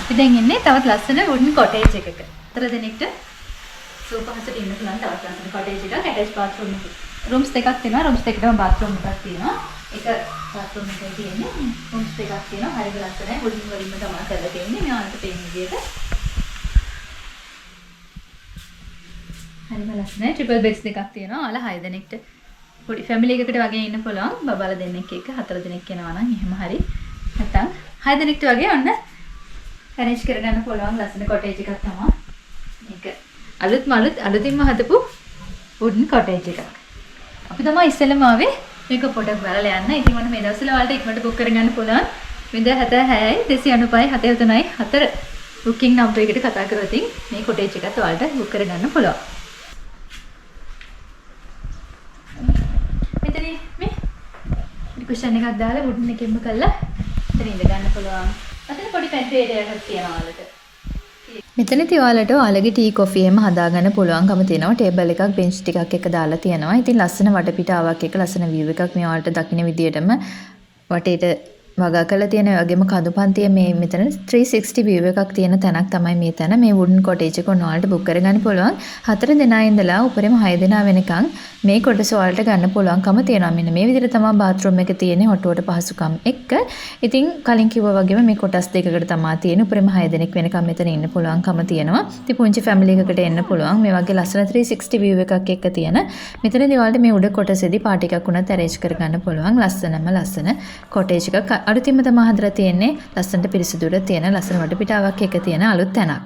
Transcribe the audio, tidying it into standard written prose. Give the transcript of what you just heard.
අපි දැන් ඉන්නේ තවත් ලස්සන වුඩන් කොටේජ් එකක. හතර දෙනෙක්ට සුව පහසුවට ඉන්න පුළුවන් තවත් ලස්සන කොටේජ් එකක්, ඇටච් බාත්රූම් එකක්. රූම්ස් දෙකක් තියෙනවා. රූම්ස් දෙකටම බාත්රූම් එකක් තියෙනවා. එක බාත්රූම් එකයි තියෙන්නේ. රූම්ස් දෙකක් තියෙනවා. හරිම ලස්සනයි. වුඩන් වලින්ම තමයි කරලා තියෙන්නේ. මේ ඔයාලට පේන විදිහට. හරිම ලස්සනයි. ට්‍රිපල් බෙඩ්ස් දෙකක් තියෙනවා. ඔයාලා 6 දෙනෙක්ට පොඩි ෆැමිලි එකකට වගේ ඉන්න පුළුවන්. බබාලා දෙන්නෙක් එක්ක හතර දෙනෙක් එනවා නම් එහෙම හරි. නැත්තම් 6 දෙනෙක්ට වගේ ඔන්න ඇරේන්ජ් කරගන්න පුළුවන් ලස්සන කොටේජ් එකක් තමයි. මේක අලුත්ම අලුත් අලුතින්ම හදපු වුඩන් කොටේජ් එකක්. අපි තමයි ඉස්සෙල්ලම ආවේ මේක පොඩක් බලලා යන්න. ඉතින් ඔන්න මේ දවස්වල ඔයාලට ඉක්මනට බුක් කරගන්න පුළුවන්. 076 295 73 4 බුකින් නම්බර් එකට කතා කරොත් මේ කොටේජ් එකත් ඔයාලට බුක් කරගන්න පුළුවන්. මෙතන මේ කුෂන් එකක් දාලා වුඩන් එකෙන්ම කරලා මෙතන ඉඳ ගන්න පුළුවන්. අතන පොඩි පැන්ට්‍රි ඒරියා එකක් තියෙනවා ඔයාලට. මෙතනදී ඔයාලට ඔයාලගේ ටී කොෆි එහෙම හදාගන්න පුළුවන්කම තියෙනවා. ටේබල් එකක් බෙන්ච් ටිකක් එක දාලා තියෙනවා. ඉතින් ලස්සන වටපිටාවක් එක්ක ලස්සන විව් එකක් මේ ඔයාලට දකින්න විදියටම වටේට වගා කරලා තියෙන. ඒ වගේම කඳු පන්තිය මේ මෙතන 360 view එකක් තියෙන තැනක් තමයි මේ තැන. මේ වුඩන් කොටේජ් එක ඔන්න ඔයාලට බුක් කරගන්න පුළුවන්. 4 දෙනා ඉඳලා උපරිම 6 දෙනා වෙනකන් මේ කොටස ඔයාලට ගන්න පුළුවන්කම තියෙනවා. මෙන්න මේ විදිහට තමයි බාත්රූම් එක තියෙන්නේ හොටුවට පහසුකම් එක්ක. ඉතින් කලින් කිව්වා වගේම මේ කොටස් දෙකකට තමයි තියෙන්නේ. උපරිම 6 දෙනෙක් වෙනකන් මෙතන ඉන්න පුළුවන්කම තියෙනවා. ඉතින් පුංචි ෆැමිලි එකකට එන්න පුළුවන්. මේ වගේ ලස්සන 360 view එකක් එක්ක තියෙන. මෙතනදී ඔයාලට මේ උඩ කොටසේදී පාටි එකක් වුණත් ඇරේන්ජ් කරගන්න පුළුවන්. ලස්සනම ලස්සන කොටේජ් එකක්. අලුතින්ම තමයි හදලා තියෙන්නේ. ලස්සනට පිරිසිදුවට තියෙන ලස්සන වටපිටාවක් එක්ක තියෙන අලුත් තැනක්.